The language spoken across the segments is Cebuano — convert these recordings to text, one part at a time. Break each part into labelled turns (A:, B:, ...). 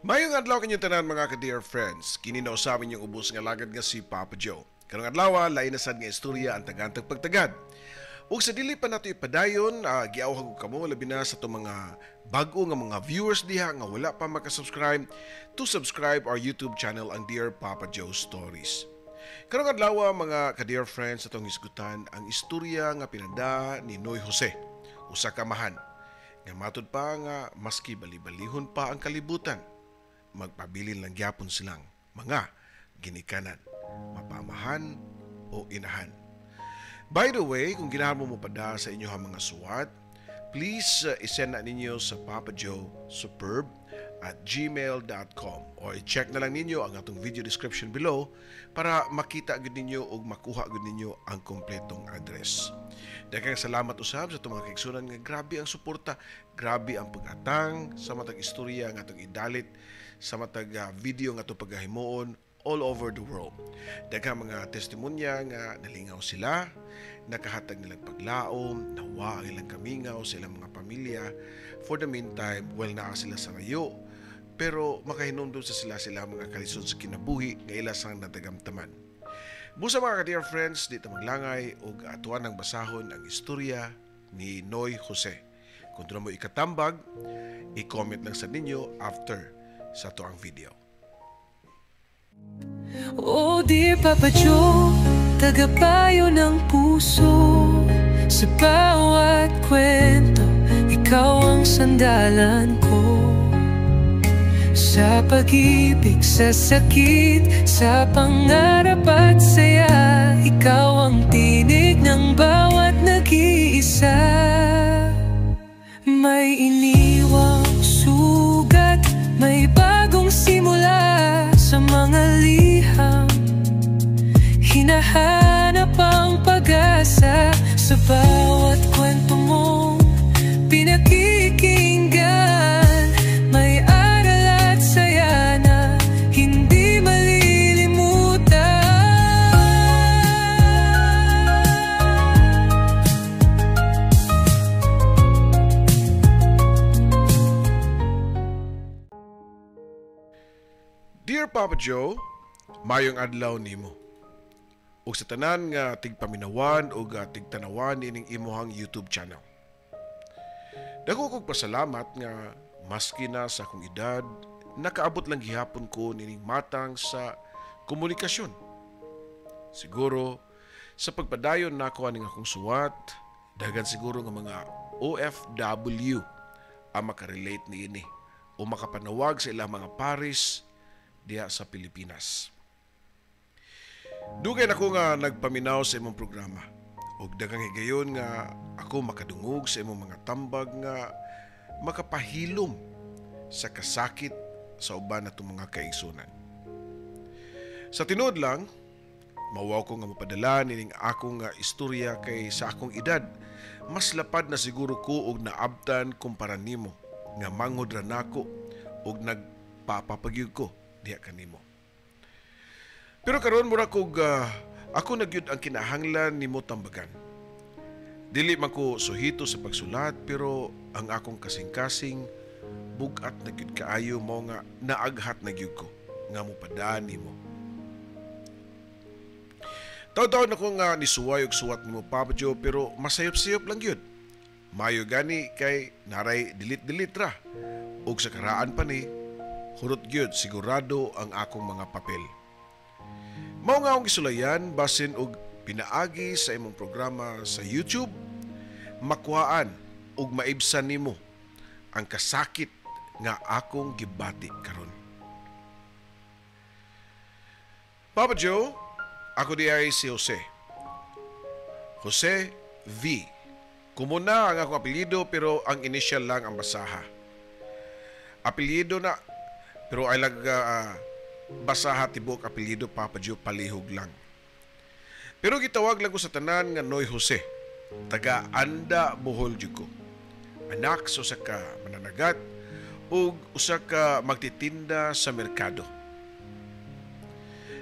A: Mayong adlaw kanyong tanan, mga ka-dear friends. Kini na usab inyong ubos nga lagad nga si Papa Joe. Karong adlaw, lain na sad nga istorya ang tagantag pagtagad. Ug sa dili pa nato ipadayon, giawhag ko kamo, labi na sa atong mga bag-o nga mga viewers diha nga wala pa makasubscribe, to subscribe our YouTube channel, ang Dear Papa Joe Stories. Karong adlaw, mga ka-dear friends, atong hisgutan ang istorya nga pinada ni Noy Jose, usa ka amahan nga matud pa nga maski bali-balihon pa ang kalibutan, magpabilin lang gyapon silang mga ginikanan, mapamahan o inahan. By the way, kung ginahan mo mopada sa inyong mga suwat, please isend na ninyo sa papajoesuperb@gmail.com or i-check na lang ninyo ang atong video description below para makita gud ninyo ug makuha gud ninyo ang kompletong address. Daghang salamat usab sa atong mga kaigsunan nga grabe ang suporta, grabe ang pag-atang sa matag istorya nga atong idalit, sa matag video nga atong paghahimuon all over the world. Daghang mga testimonya nga nalingaw sila, nakahatag nilang paglaom, nawa ang ilang kamingaw sa ilang mga pamilya. For the meantime, well, naa sila sa layo, pero makahinumdum sa sila sila mga kalisod sa kinabuhi nga ila sang natagamtaman. Busa, mga ka-dear friends, di ta maglangay og atuan ang basahon ang istorya ni Noy Jose. Kung doon mo ikatambag, i-comment lang sa ninyo after sa ato ang video.
B: Oh dear Papa Joe, tagapayo ng puso. Sa bawat kwento, ikaw ang sandalan ko. Sa pag-ibig, sa sakit, sa pangarap at saya, ikaw ang tinig ng bawat nag-iisa. May iniwang sugat, may bagong simula. Sa mga liham, hinahanap ang pag-asa. Sa bawat kwento mong pinakikinggan, may aral at saya na hindi malilimutan.
A: Dear Papa Joe, mayong adlaw nimo. Ug sa tanan nga tigpaminawan ug tigtanawan nining imuhang YouTube channel. Dako kog pasalamat nga maski na sa akong edad, nakaabot lang gihapon ko nining matang sa komunikasyon. Siguro sa pagpadayon nako aning akong suwat, daghan siguro nga mga OFW ang makarelate niini o makapanawag sa ilang mga paris diha sa Pilipinas. Dugay na ko nga nagpaminaw sa imong programa ug daghang higayon nga ako makadungog sa imong mga tambag nga makapahilom sa kasakit sa uban natong mga kaigsunan. Sa tinuod lang, mawaw ko nga mapadala nining akong nga istorya kay sa akong edad, mas lapad na siguro ko og naabtan kumpara nimo nga manghod ra nako og nagpapapagyud ko diha kanimo. Pero karon mura kog ako na gyud ang kinahanglan nimo tambagan. Dili man ko suhito sa pagsulat, pero ang akong kasing-kasing bug-at na gyud kaayo, mao nga naaghat na gyud ko nga mopadaan nimo. Taw-taw na ko nga nisuway og suwat nimo, Papa Joe, pero masayop-sayop lang gyud. Mayo gani kay naray delete-delete ra. Og sa karaan pa ni hurot gyud sigurado ang akong mga papel. Mao nga akong gisulayan basin og pinaagi sa imong programa sa YouTube, makuhaan og maibsan nimo ang kasakit nga akong gibati karon. Papa Joe, ako di ay si Jose. Jose V. Kumuna ang akong apelyido pero ang initial lang ang basaha. Apelyido na pero ay lag basaha tibok apelyido, Papa Joe, palihog lang. Pero gitawag lang ko sa tanan nga Noy Jose. Taga Anda, Bohol jud ko. Anak sa usa ka mananagat ug usa ka magtitinda sa merkado.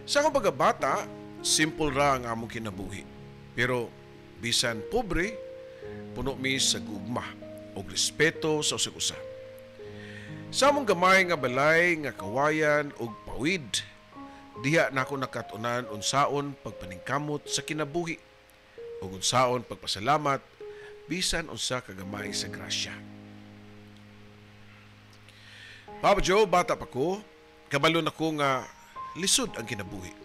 A: Sa akong pagkabata, simple ra ang among kinabuhi. Pero bisan pobre, puno mi sa gugma ug respeto sa usag usa. Sa among gamay nga balay nga kawayan ug pawid, diha nako nakat-unan unsaon pagpaningkamot sa kinabuhi ug unsaon pagpasalamat bisan unsa kagamay sa grasya. Papa Joe, bata pa ko, kabalo nako nga lisod ang kinabuhi.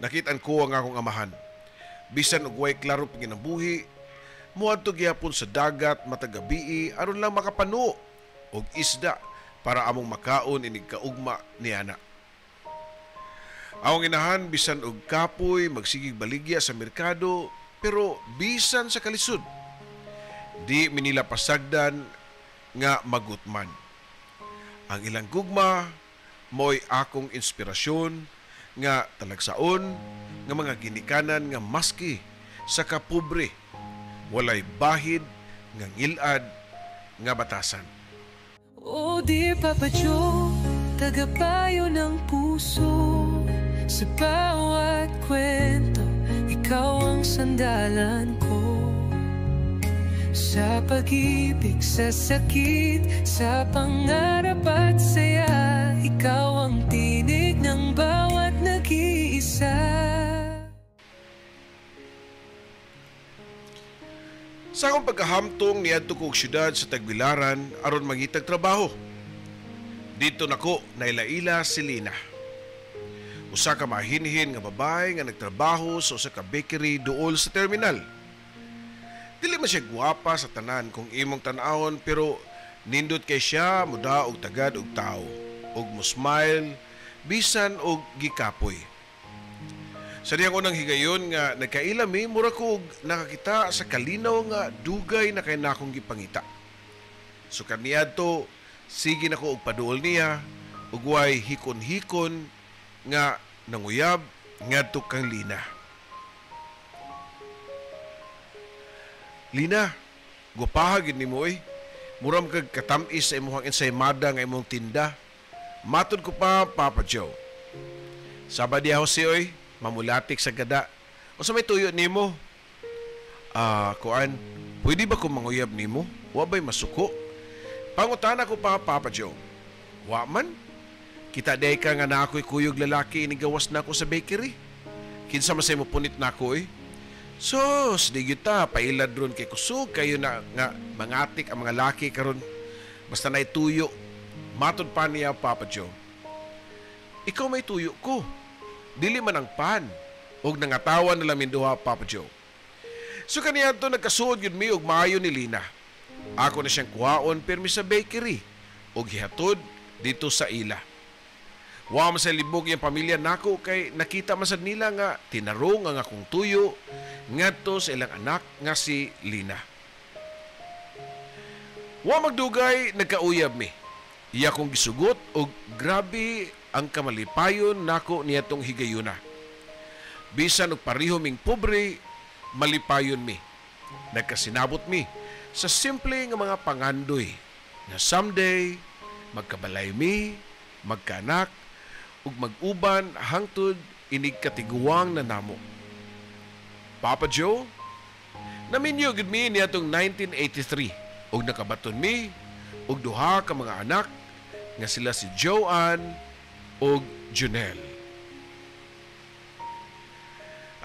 A: Nakitaan ko ang akong amahan. Bisan og way klaro panginabuhi, moadto gihapon sa dagat matag gabii aron lang makapanuo og isda para among makaon inig kaugma niana. Akong inahan bisan og kapoy magsigig baligya sa merkado, pero bisan sa kalisod, di minila pasagdan nga magutman. Ang ilang gugma mo'y akong inspirasyon nga talagsaon nga mga ginikanan nga maski sa kapobre walay bahid nga ngilad nga batasan.
B: Oh dear Papa Joe, tagapayo ng puso. Sa bawat kwento, ikaw ang sandalan ko. Sa pag-ibig, sa sakit, sa pangarap at saya, ikaw ang tinig ng bawat nag-iisa.
A: Sa akong pagkahamtong niadto ko og syudad sa Tagbilaran aron mangitag trabaho. Dito nako nailaila si Lina. Usa ka mahinhin nga babae nga nagtrabaho sa usa ka bakery duol sa terminal. Dili man siya gwapa sa tanan kung imong tan-awon, pero nindot kay siya muda og tagad og tawo ug mo smile bisan og gikapoy. Sa diyang unang higayon nga nagkaila mi, mura ko og nakakita sa kalinaw nga dugay na kay nakong gipangita. So kaniadto sige nako og paduol niya ug way hikon-hikon nga nanguyab ngadto kang Lina. Lina, gwapaha gid nimo oy. Mura man kag katam-is sa imong ensaymada nga imong tinda. Matod ko pa, Papa Joe. Saba diha Jose oy, mamulatik sa gada. Unsa may tuyo nimo? Kuan, pwede ba ko manguyab nimo? Wa bay masuko? Pangutana ko pa, Papa Joe. Wa man? Kita day ka nga na ako'y kuyog lalaki inigawas na ako sa bakery. Kinsa man say mo punit na ako oy. Sus, di gyud ta pailad ron kay kusog kayo na nga mangatik ang mga laki karon. Basta nay tuyo. Matod pa niya, Papa Joe. Ikaw may tuyo ko. Dili man ang pan. Og nangatawan na lang duha, Papa Joe. So kaniadto nagkasuod gyud mi og maayo ni Lina. Ako na siyang kuhaon pirmi sa bakery og gihatod dito sa ila. Wa man sa libog iyang pamilya nako kay nakita man sad nila nga tinarong ang akong tuyo ngadto sa ilang anak nga si Lina. Wa magdugay nagkauyab mi. Iya kong gisugot og grabe ang kamalipayon nako niyatong higayuna. Bisan og pareho ming pobre, malipayon mi. Nagkasinabot mi sa simple nga mga pangandoy na someday magkabalay mi, magkaanak ug mag-uban hangtod inig katiguang na namo. Papa Joe, naminyo gid mi niadtong 1983 ug nakabaton mi og duha ka mga anak nga sila si Joanne ug Junel.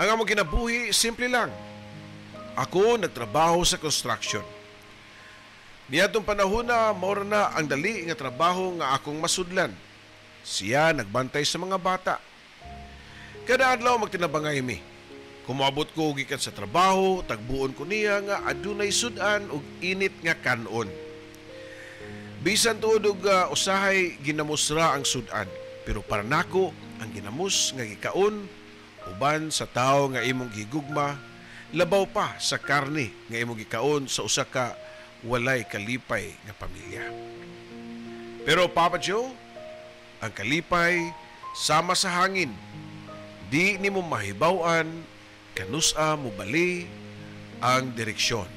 A: Ang among kinabuhi simple lang. Ako nagtrabaho sa construction. Niadtong panahon na maura na ang dali nga trabaho nga akong masudlan. Siya nagbantay sa mga bata. Kada adlaw magtinabangay mi. Kumabot ko gikan sa trabaho, tagbuon ko niya nga adunay sudan ug init nga kanon. Bisan tuod og usahay ginamusra ang sudan, pero para nako ang ginamos nga gikaon uban sa tawo nga imong gigugma, labaw pa sa karne nga imong gikaon sa usa ka walay kalipay nga pamilya. Pero Papa Joe, ang kalipay sama sa hangin, di nimo mahibaw-an kanusa mobali ang direksyon.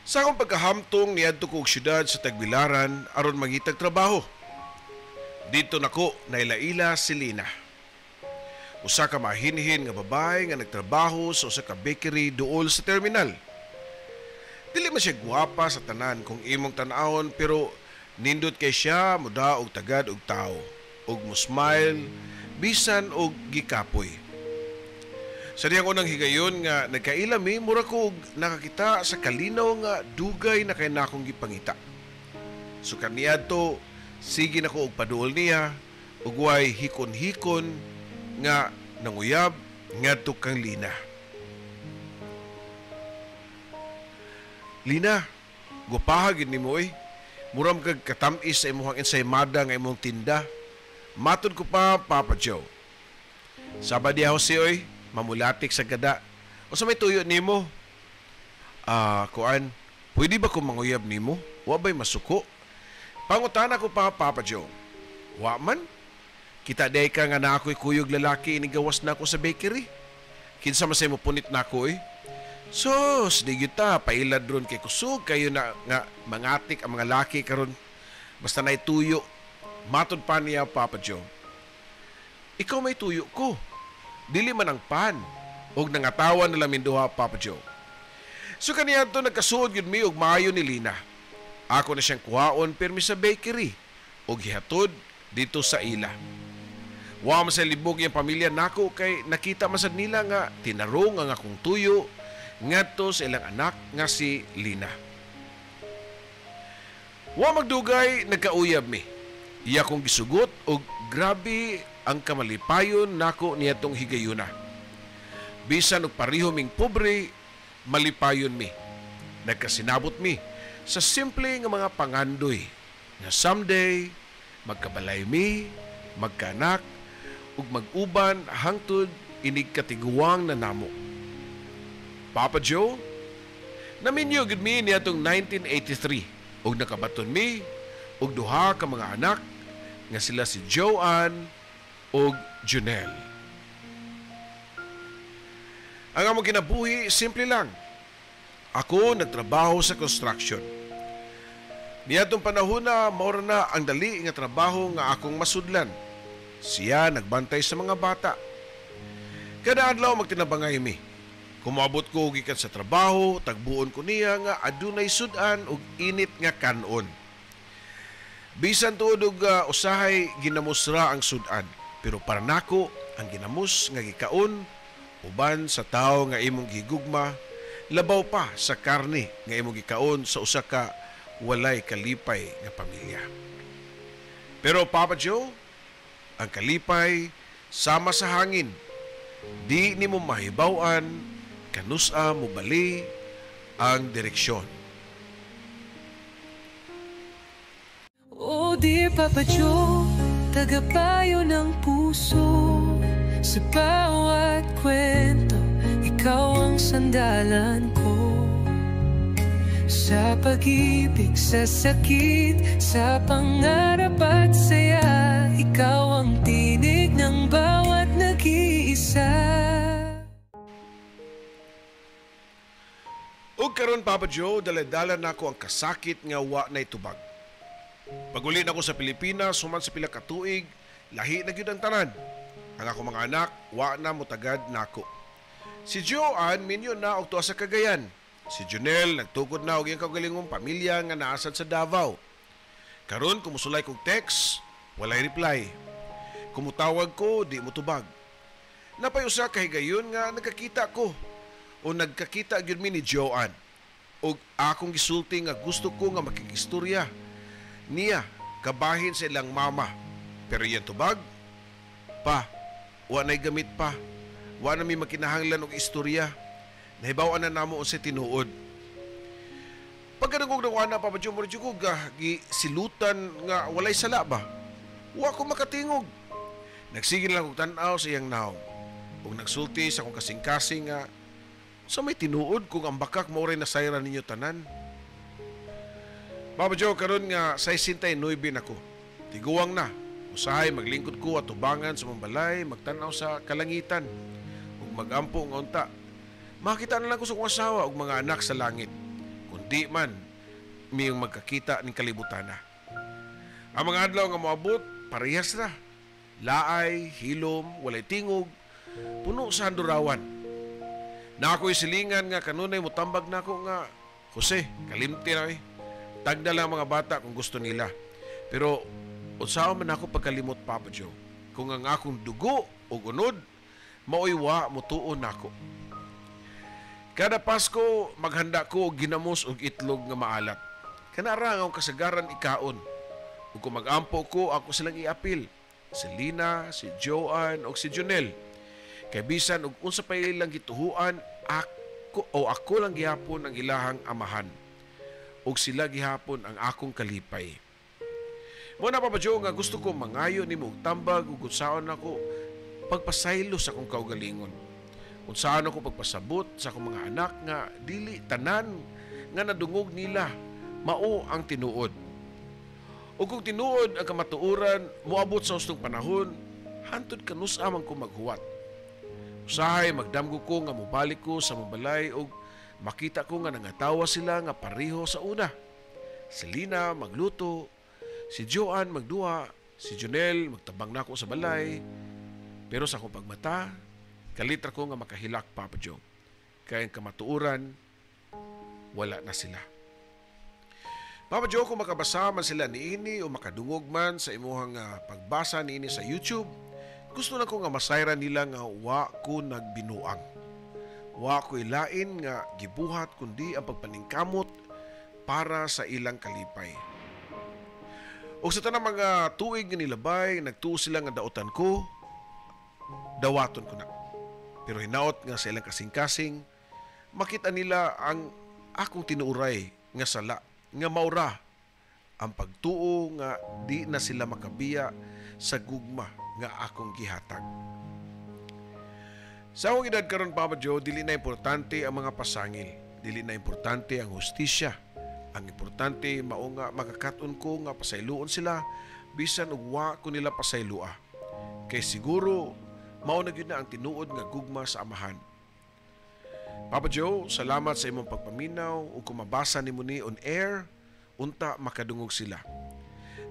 A: Sa akong pagkahamtong niadto ko og syudad sa Tagbilaran aron mangitag trabaho. Dito nako nailaila si Lina. Usa ka mahinhin nga babae nga nagtrabaho sa usa ka bakery duol sa terminal. Dili man siya gwapa sa tanan kung imong tan-awon, pero nindot kay siya muda og tagad og tao ug mo smile bisan og gikapoy. Sa diyang unang higayon nga nagkaila mi, mura ko og nakakita sa kalinaw nga dugay na kay nakong gipangita. So kaniadto sige na ko og paduol niya ug way hikon-hikon nga nanguyab ngadto kang Lina. Lina, gupaha gid nimo oy. Muram kag katam-is sa imong ensaymada nga imong tinda. Matod ko pa, Papa Joe. Saba diha Jose oy, mamulatik sa gada. Unsa may tuyo nimo? Kuan, pwede ba ko manguyab nimo? Wa bay masuko? Pangutana ko pa, Papa Joe. Wa man? Kita day ka nga na ako'y kuyog lalaki inigawas na ako sa bakery. Kinsa man say mo punit na ako oy. Sus, di gyud ta pailad ron kay kusog kayo na nga mangatik ang mga laki karon. Basta nay tuyo. Matod pa niya, Papa Joe. Ikaw may tuyo ko. Dili man ang pan. Og nangatawa na lamin duha, Papa Joe. So kaniadto nagkasuod gyud mi og maayo ni Lina. Ako na siyang kuhaon pirmi sa bakery og gihatod dito sa ila. Wa man sa libog iyang pamilya nako kay nakita man sad nila nga tinarong ang akong tuyo ngadto sa ilang anak nga si Lina. Wa magdugay nagkauyab mi. Iya kong gisugot og grabe ang kamalipayon nako niadtong higayuna. Bisan og pareho ming pobre, malipayon mi. Nagkasinabot mi sa simple nga mga pangandoy nga someday magkabalay mi, magkaanak ug mag-uban hangtod inig katiguang na namo. Papa Joe, naminyo gid mi niadtong 1983 ug nakabaton mi og duha ka mga anak nga sila si Joanne ug Junel. Ang among kinabuhi simple lang. Ako nagtrabaho sa construction. Niadtong panahon na maura na ang dali nga trabaho nga akong masudlan. Siya nagbantay sa mga bata. Kada adlaw magtinabangay mi. Kumabot ko gikan sa trabaho, tagbuon ko niya nga adunay sudan ug init nga kanon. Bisan tuod og usahay ginamusra ang sudan, pero para nako ang ginamos nga gikaon uban sa tawo nga imong gigugma, labaw pa sa karne nga imong gikaon sa usa ka walay kalipay nga pamilya. Pero Papa Joe, ang kalipay sama sa hangin, di nimo mahibaw-an kanusa mobali ang direksyon.
B: Oh dear Papa Joe, tagapayo ng puso. Sa bawat kwento, ikaw ang sandalan ko. Sa pag-ibig, sa sakit, sa pangarap at saya, ikaw ang tinig ng bawat nag-iisa.
A: Ug karon, Papa Joe, dala-dala nako ang kasakit nga wa nay tubag. Paguli nako sa Pilipinas, human sa pila ka tuig, lahi na gyud ang tanan. Ang ako mga anak, wa na motagad nako. Si Joanne minyo na og tuwa sa Cagayan. Si Junel nagtukod na og iyang kaugalingong pamilya nga naasad sa Davao. Karon kumusulay kog text, walay reply. Kumutawag ko, di mo tubag. Napay usa ka higayon nga nagkakita ko o nagkakita gyud mi ni Joanne. Og akong gisulti nga gusto ko nga makikistorya niya kabahin sa ilang mama. Pero iyang tubag, pa, wa na'y gamit pa. Wa na mi makinahanglan og istorya. Nahibaw-an na namo unsay tinuod. Pagkadungog ng wana, Papa Joe, mura jud ko gisilutan nga walay sala ba? Wa ko makatingog. Nagsige lang og tan-aw sa iyang naong. Ug nagsulti sa akong kasing-kasing nga sa may tinuod kung ang bakak mao ray nasayran ninyo tanan. Papa Joe, karon nga 69 nako. Tiguang na. Usahay maglingkod ko at tubangan sa mambalay, magtan-aw sa kalangitan ug magampo nga unta. Makita na lang ko sa akong asawa ug mga anak sa langit. Kundi man miyong magkakita ning kalibutana. Ang mga adlaw nga moabot, parehas ra. Laay, hilom, walay tingog, Puno sa handurawan. Na ako'y silingan nga kanunay mutambag nako nga, "Jose, kalimti na eh. Tagda lang mga bata kung gusto nila." Pero unsaon man ako pagkalimot, Papa Joe, kung ang akong dugo o unod, maoy wa mutuon nako. Kada Pasko, maghanda ko og ginamos og itlog nga maalat. Kana ra ang akong kasagaran ikaon. Ug kung mag-ampo ko, ako silang iapil. Si Lina, si Joanne, o si Junel. Kay bisan og unsa pa ilang gituhuan, ako o ako lang gihapon ang ilahang amahan. Ug sila gihapon ang akong kalipay. Mao na, Papa Joe, nga gusto ko mangayo nimo og tambag ug unsaon ako pagpasaylo sa akong kaugalingon. Unsaon ako pagpasabot sa akong mga anak nga dili tanan nga nadungog nila mao ang tinuod. Ug kung tinuod ang kamatuoran moabot sa hustong panahon, hantod kanus-a man ko maghuwat? Usahay magdamgo ko nga mobalik ko sa mabalay ug makita ko nga nangatawa sila nga pareho sa una. Si Lina magluto, si Joanne magduha, si Junel magtabang nako sa balay. Pero sa akong pagmata, kalitra ko nga makahilak, Papa Joe. Kay ang kamatuoran, wala na sila. Papa Joe, kung makabasa man sila niini o makadungog man sa imuhang pagbasa niini sa YouTube, gusto na ko nga masayran nila nga wa ko nagbinuang. Wa ko ilain nga gibuhat kundi ang pagpaningkamot para sa ilang kalipay. O sa tanang mga tuig nga nilabay, nagtuo sila nga daotan ko, dawaton ko na. Pero hinaot nga sa ilang kasing-kasing, makita nila ang akong tinuuray nga sala, nga maura ang pagtuo nga di na sila makabiya sa gugma nga akong gihatag. Sa akong edad karon, Papa Joe, dili na importante ang mga pasangil, dili na importante ang hustisya. Ang importante mao nga makakat-on ko nga pasayloon sila bisan og wa ko nila pasayloa. Kay siguro mao na gyud na ang tinuod nga gugma sa amahan. Papa Joe, salamat sa imong pagpaminaw ug kung mabasa nimo ni on air, unta makadungog sila.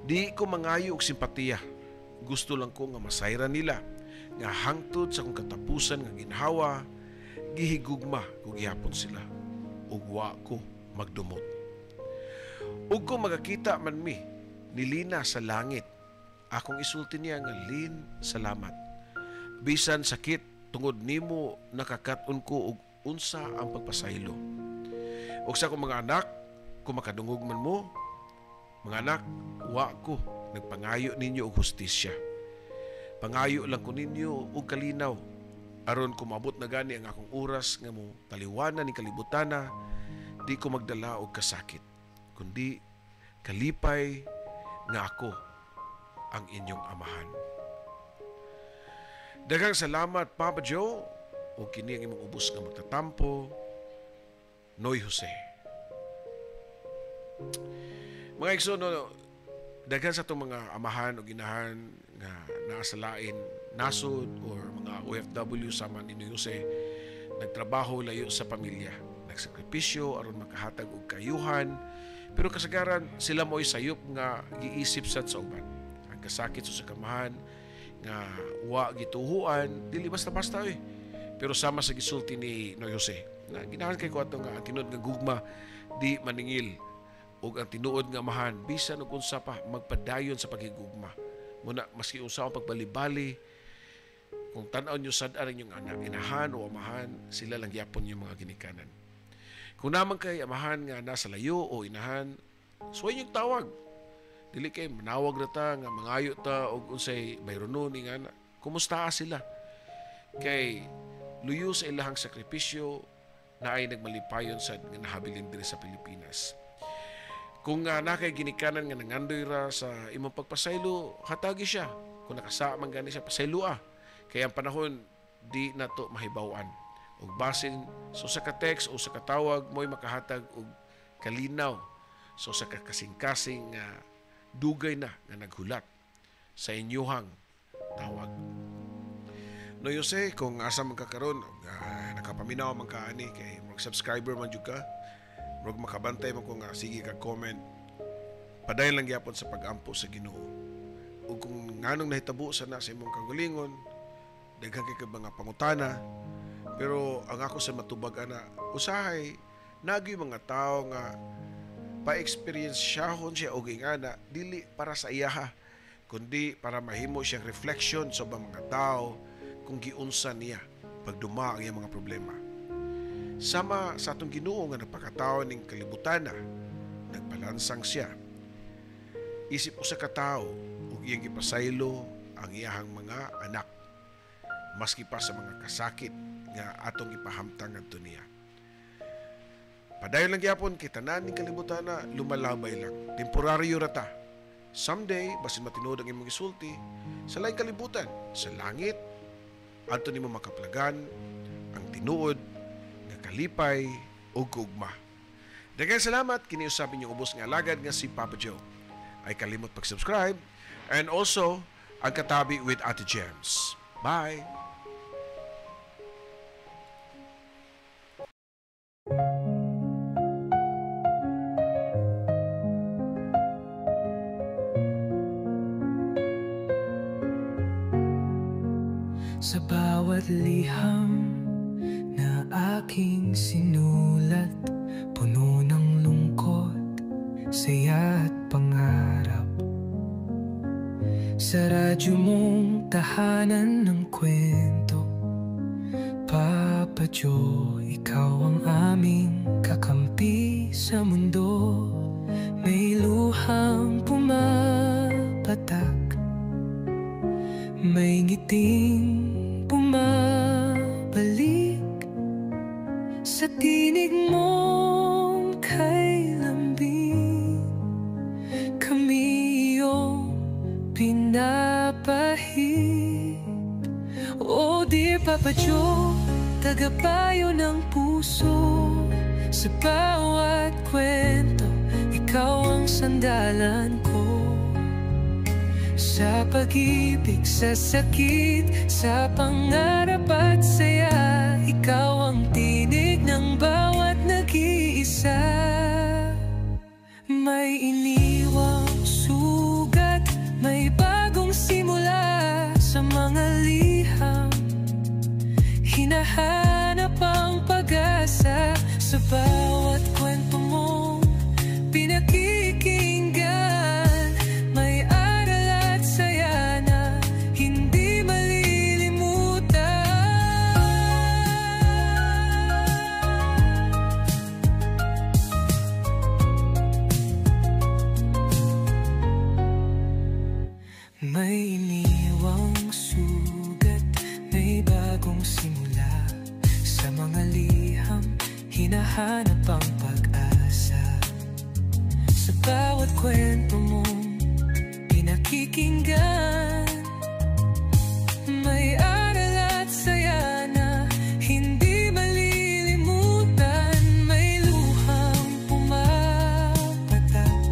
A: Di ko mangayo og simpatiya. Gusto lang ko nga masayran nila nga hangtod sa akong katapusan nga ginhawa, gihigugma ko gihapon sila ug wa ko magdumot. Ug kung magakita man mi ni Lina sa langit, akong isulti niya nga, "Lin, salamat. Bisan sakit, tungod nimo nakakat-on ko og unsa ang pagpasaylo." Ug sa akong mga anak, kung makadungog man mo, mga anak, wa ko nagpangayo ninyo og hustisya. Pangayo lang ko ninyo og kalinaw aron kung maabot na gani ang akong oras nga mo taliwanan ni kalibutana, di ko magdala og kasakit, kundi kalipay nga ako ang inyong amahan. Daghang salamat, Papa Joe, ug kini ang imong ubos nga magtatampo, Noy Jose. Mga igsoon, no, daghan sa atong mga amahan o ginahan nga naa sa lain nasod or mga OFW sama ni Noy Jose, nagtrabaho layo sa pamilya, nagsakripisyo aron makahatag og kayuhan, pero kasagaran sila mo'y sayop nga giisip sad sa uban. Ang kasakit sa kamahan nga wa gituhuan, dili basta-basta oy. Pero sama sa gisulti ni Noy Jose, na ginahan kay ko ato nga ang tinuod nga gugma di maningil ug ang tinuod nga amahan bisan og unsa pa magpadayon sa paghigugma. Muna maski unsa ang pagbalibali, kung tan-aw nyo sad ang inyong anak, inahan o amahan, sila lang gyapon yung mga ginikanan. Kung naman kay amahan nga nasa layo o inahan, suway yung tawag. Dili kay manawag ra ta nga mangayo ta og unsay bayronon ni nga na. Kumusta sila? Kay luyo sa ilahang sakripisyo na ay nagmalipayon sa nga nahabilin diri sa Pilipinas. Kung nga na kay ginikanan nga nangandoy ra sa imong pagpasaylo, hatagi siya. Kung nakasa man gani siya, pasayloa. Kaya ang panahon di nato mahibaw-an. Ug basin so sa ka-text o sa katawag mo'y makahatag og kalinaw so sa kasing-kasing nga dugay na nga naghulat sa inyuhang tawag. No Jose, kung asa man ka karon, nakapaminaw man ka ani kay mag subscriber man jud ka, murag makabantay man ko nga sige ka comment. Padayon lang gyapon sa pag-ampo sa Ginoo. Ug kung nganong nahitabo sa na sa imong kagalingon, Daghan kay kag mga pangutana, pero ang ako sa matubag ana, usahay nagi mga tao nga pa-experience siyahon siya og ingana dili para sa iyaha kundi para mahimo siyang reflection sa ubang mga tao kung giunsa niya pagduma ang iyang mga problema. Sama sa atong Ginoo nga nagpakatao ning kalibutana, nagpalansang siya. Isip usa ka tawo ug iyang gipasaylo ang iyahang mga anak maski pa sa mga kasakit nga atong ipahamtang ngadto niya. Padayon lang gyapon kay tanan ning kalibutana lumalabay lang. Temporaryo ra ta. Someday, basin matinuod ang imong gisulti, sa laing kalibutan, sa langit, adto nimo makaplagan ang tinuod nga kalipay ug gugma. Daghang salamat, kini usab inyong ubos nga alagad nga si Papa Joe. Ay kalimot pag-subscribe and also ang Katabi with Ate Gems. Bye!
B: Sa bawat liham na aking sinulat, puno ng lungkot, saya at pangarap. Sa radyo mong tahanan ng kwento, Papa Joe, ikaw ang aming kakampi sa mundo. May luhang pumapatak, may ngiting bumabalik. Sa tinig mong kay lambing, kami iyong pinapahid. Oh dear Papa Joe, tagapayo ng puso. Sa bawat kwento, ikaw ang sandalan ko. Sa pag-ibig, sa sakit, sa pangarap at saya, ikaw ang tinig ng bawat nag-iisa. May iniwang sugat, may bagong simula. Sa mga liham, hinahanap ang pag-asa. Sa bawat kwento mong pinakikinggan, may aral at saya na hindi malilimutan. May iniwang sugat, may bagong simula. Sa mga liham, hinahanap ang pag-asa. Sa bawat kwento mong pinakikinggan, may aral at saya na hindi malilimutan. May luhang pumapatak,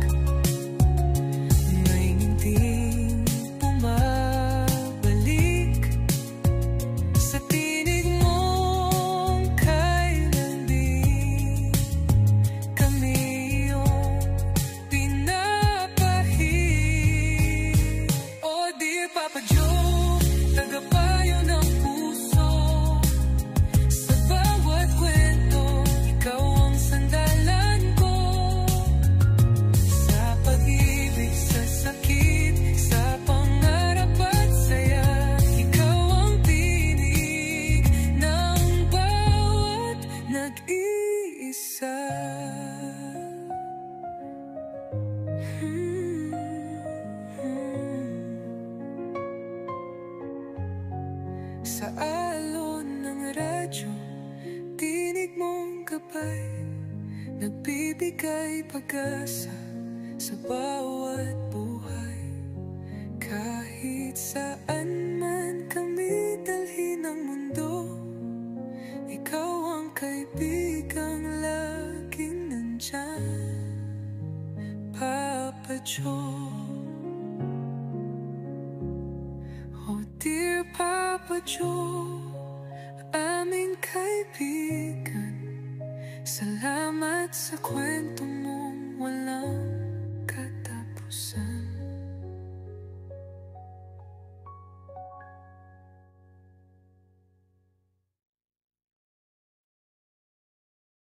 B: may ngiting bumabalik. Sa tinig mong kay lambing, kami iyong pinapahid. Oh dear Papa Joe, tagapayo ng puso. Sa bawat kwento, ikaw ang sandalan ko. Sa pag-ibig, sa sakit, sa pangarap at saya, ikaw ang tinig ng bawat nag-iisa. Sa alon ng radyo, tinig mong gabay, nagbibigay pag-asa sa bawat buhay. Kahit saan man kami dalhin ng mundo, ikaw ang kaibigang laging nandyan, Papa Joe. Oh dear Papa Joe, aming kaibigan, salamat sa kwento mong walang katapusan.